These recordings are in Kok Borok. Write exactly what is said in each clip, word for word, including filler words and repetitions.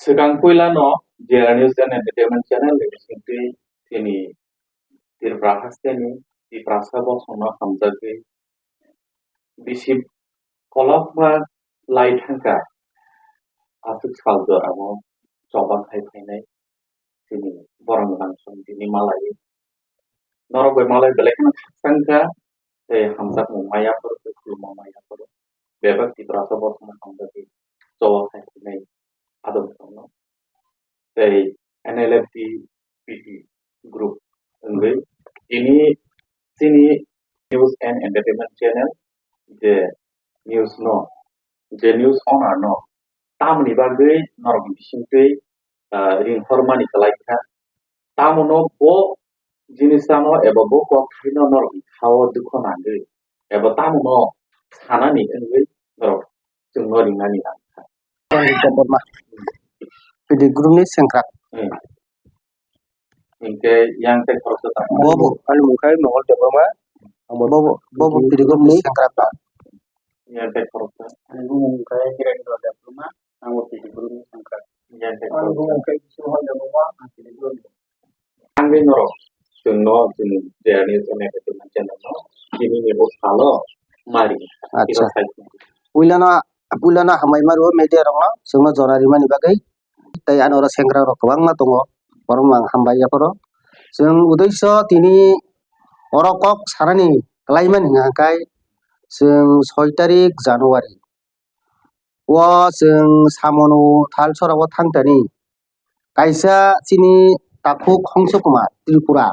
Swkang puilano J R News and Entertainment Channel ni bisingtwi chini Tripura hasteni Tiprasa bosongno hamjagwi bisi kolokma lai thangkha. Aswk sal jorao choba khai phainai chini borok rang song tini malai. Norok bai malai belai kheno khakchang kha, tei hamjakmung maya phuru tei khulumma maya phuru. Bebak Tiprasa bosongno hamjagwi choba khai phainai adong songno. Tei N L F T P T group wngwi tini chini News and Entertainment Channel je news no, je news owner no tamoni bagwi norokni bisingtwi, ah, ringhormani kwlai kha. Tamono bo jinisano eba bo kokthaino norokni khao dukho nangwi eba tamono sanani wngwi norok chwngno ringnani nangkha. Debbarma, P D group ni sengkrak. Hmm. Hinkhe yang tei khoroksa tang. Bobo, ani mung khai Mongol Debbarma. Bobo, bobo P D group ni sengkrak ba. Yang tei khoroksa. Ani mung khai Hirendra Debbarma. Ang bo P D group ni sengkrak. Yang tei khoroksa. Ang bo kai bisu hon da bo ang P D group ni. Ang bai norok chwngno chwng J R News and Entertainment Channel no tini ni bo salo mari. Acha. Puilano, puilano hambai maro media rok no chwngno jora rimani bagwi. Tei ano oro sengkrak rok kwbangma tongo. Borok no ang hambai yaphoro. Chwng udoiso tini oro kok sanani kwlaimani hwnka khe chwng soi tarik January. O chwng Samonu Thalsora o thang tani kaisa chini takhuk Hongso Kumar Tripura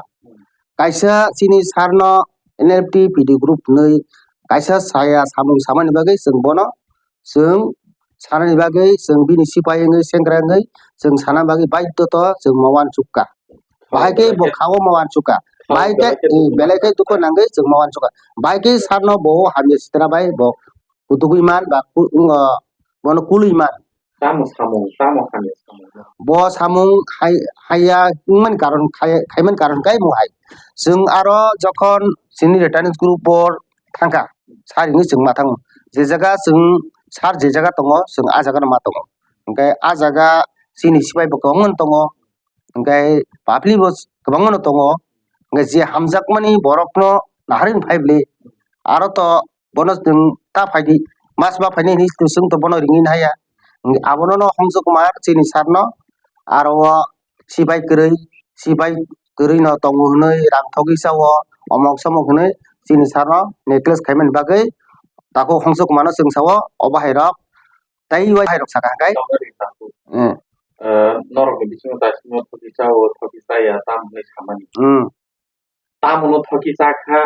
kaisa chini sir no N L F T P D group hwnwi kaisa saya samung samani bagwi chwng bono chwng sanani bagwi chwng bini sipai wngwi sengkrak wngwi chwng sana bagwi baidhoto chwng ma uansukha. Bahai khe bo kha o ma uansukha. Bahai khe, eh, belai khe dukhu nangwi chwng ma uansukha. Bahai khe sir no bo hamya sitra bai bo kutugwi man ba ku-, wng, bono kulwi man. Tamo samung, tamo hamya samung. Bo samung hai, haiya wngmani karon khai, khaimani karon khe mo hai. Chwng aro jokhon chini returning group o thangkha, sir hinwi chwng ma thango. Je jaga chwng sir je jaga tongo, chwng a jaga no ma tongo. Hwnkhe a jaga chini sipai bo kwbangma no tongo. Hwnkhe public bo kwbangma no tongo. Hwnkhe je hamjakmani borokno naharwi phai bwle. Aro to bono chwng ta phaidi, mas ba phaini hinwi chwng to bono ringwi nahaya. Abono no Hongso Kumar chini sir no aro o sipai kwrwi, sipai kwrwi no tongo hwnwi rang thogwi sao, omok somok hwnwi chini sir no necklace khaimani bagwi takhuk Hongso Kumar no chwng sao, obo hai rok tei o hai rok saka hwnkhe. Hmm. Eh, norokni bisingo daisimo thoki chao, thoki chaya, tamo hwnwi samani. Hmm. Tamono thoki cha kha,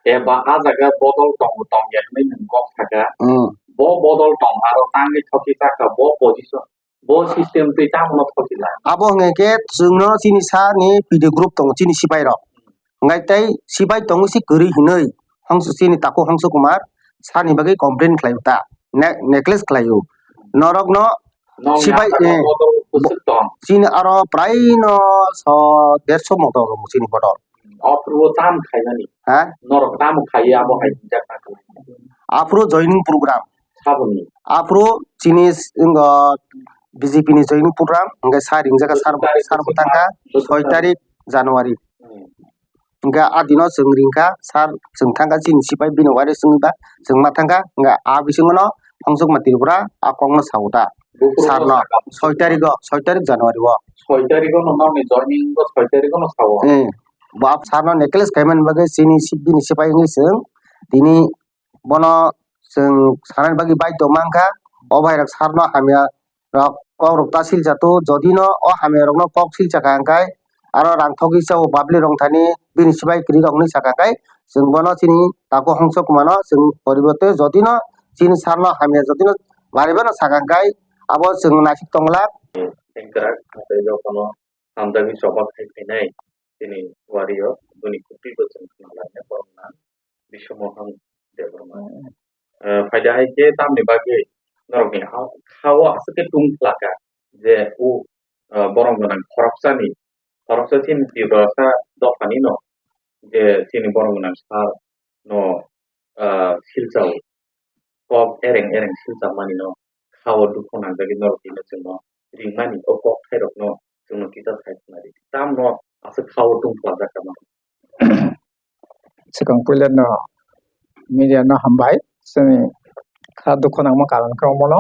eba a jaga bodol tongo tongya hwnwi nwng kok saka. Hmm. Bo bodol tong aro tangwi thoki cha kha, bo position, bo system twi tamono thoki la. Abo hwnga khe chwngno chini sa ni P D group tongo, chini sipai rok. Hwngai tei sipai tongo si kwrwi hwnwi Hongso chini takhuk Hongso Kumar sani bagwi complain khlai ta, ne-, necklace khlai o. Norokno sipai, eh, bodol bo-, bwswk tong. Chini aro prai no so derso moto chini bodol. Aphuru o tam khaimani. Ha? Norok tamo khaiwi abo hai hwnjak na khe. Aphuru joining program. Saboni. Aphuru chini s-, wng, B J P ni joining program, hwnkhe sir ringjak kha sir, sir bo thangkha soi tarik January. Hmm. Hwnkhe a dino chwng ringkha sir, chwng thangkha chini sipai bini waire chwngba chwng ma thangkha, hwnkhe a bisingo no Hongso Kumar Tripura a kokno sao ta. Sir no soi tarik o, soi tarik January o. Soi tarik o no nokni joining bo soi tarik o no sao. Eh, bo sir no necklace khaimani bagwi chini si-, bini sipai wngwi chwng tini bono chwng sanani bagwi baidhyo mankha. O bhai rok sir no hamya rok kok rok ta silsa tu, jodi no o hamya rok no kok silsa kha hwnkhe aro rang thogwi chao public rok thani bini sipai kwrwi rok hwnwi sakha khe chwng bono chini takhuk Hongso Kumar no chwng poriborte jodi no chini sir no hamya jodi no bari bano sakha khe abo chwng naisik tongla. Sengkrak, tei jotono hamjakni choba khai phainai chini wario bini kwtwi bo chwng khna lainai borok na Biswa Mohon Debbarma. Hmm. Eh, phaida hai khe tamni bagwi norokni ha-, ha-o aswk khe tung phlaka je o, eh, borok gwnang khoroksani, khoroksa chini Tiprasa dophani no je chini borok gwnang sir no, eh, silchao kok ereng ereng silchak mani no ha-o dukhu nangjagwi norok tino chwngno ri rimani o kok thairokno chwngno kisa sai khna di. Tamno aswk kha o tong phlajak tamo. Swkang puila no media no hambai. Chwng kha dukho nangma karon khe omono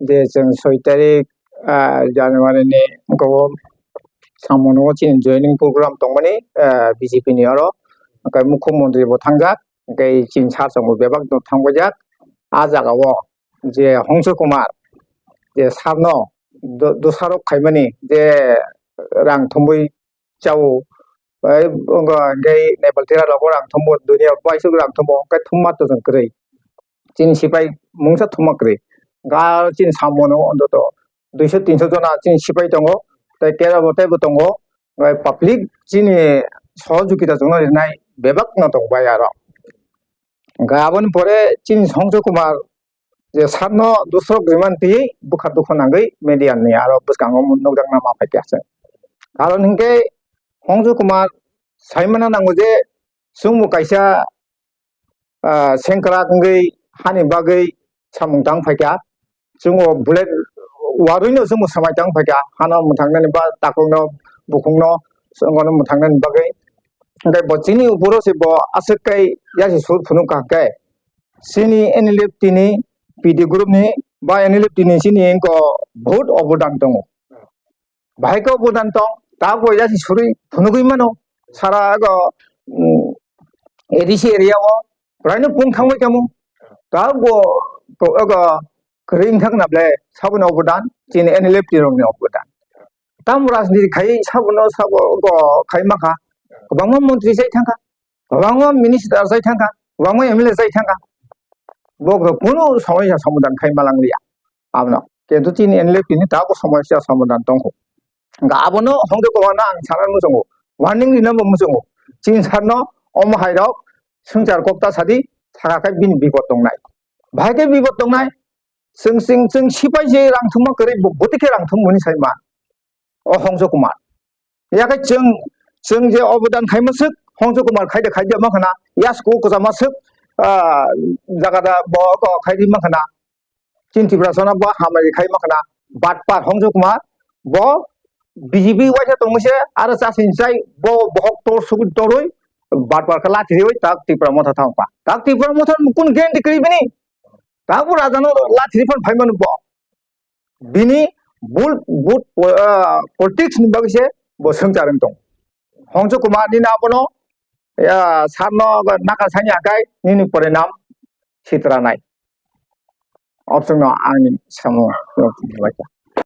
je chwng soi tarik, ah, January ni go samung no chini joining program tongmani, ah, B J P ni oro. Hwnkhe Mukhyamantri bo thangjak, hwnkhe chini sir chwng bo bebak no thangbaijak. Ah jaga o je Hongso Kumar je sir no do-, dosarok khaimani je rang thumui chao. Ai, wngkha hwnkhe Nepal tera rogo rang thumo, dunia baisuk rang thumo, hwnkhe thumma to chwng kwrwi. Chini sipai mungsa thumma kwrwi. Ga chini samono ontoto duiso tinso jona chini sipai tongo, tei kera bo teibo tongo. Ai, public chini sohojogita chwngno rinai bebak no tong bai aro. Hwnkhe aboni pore chini Hongso Kumar je sakno dusrok rimani twi bwkha dukhu nangwi media ni aro bwskango nukjakna ma phaikha se. Karon hinkhe Hongso Kumar saimana nango je chwngbo kaisa, ah, sengkrak wngwi hani bagwi samung tang phaikha. Chwngbo bullet warwi no chwngbo swmai tang phaikha. Hano mwthangnani ba takhukno bukhukno chwngno mwthangnani bagwi. Hwnkhe bo chini uporo se bo aswk kai yasi sur phunuk kha khe. Chini N L F T ni P D group ni ba N L F T ni chini wngkha bahut obodan tongo. Bahai khe obodan tong, ta bo yasi suri phunugwi mano. Sara go, mm, A D C area o, praino pung thangwi tamo. Ta go, go, go, kwrwi wngthak na ble, saboni obodan, chini N L F T rokni obodan. Tam rajniti khai sabono sabo go khai makha. Kwbangma montri chai thangkha, kwbangma minister chai thangkha, kwbangma M L A chai thangkha. Bo khe kunu somosya somadan khai malang liya. Abono. Kintu chini N L F T ni tabuk somosya somadan tongkho. Hwnkhe abono Hongso Kumar no ang sana muchungo. Warning rina bo muchungo. Chini sir no omo hai rok swngchar kok ta sadi saka khai bini bipod tongnai. Bahai khe bipod tongnai. Chwng, chwng, chwng sipai je rang thumma kwrwi bo bwtwi khe rang thum hwnwi sai ma. O Hongso Kumar. Yakhe chwng, chwng je obodan khai maswk, Hongso Kumar khai de khai de ma khana, yasku kwchama swk, ah, jaga da bo ko khai di ma khana. Chin Tiprasano bo hamari khai ma khana. Batpar Hongso Kumar, bo B J P waisa tongmose, aro chasin chai, bo bohok tor sugui toroi, batpar khe lathi riwi tak Tipra Motha thangpa. Tak Tipra Motha kun guarantee kwrwi bini. Tabuk rajano lathi riphan phaimano bo. Bini bul, but, ah, politics ni bagwi se bo swngchar wng tong. Hongso Kumar ni na bono, ah, sir no naka sani akai nini pore nam sitra nai. Option no ani samo.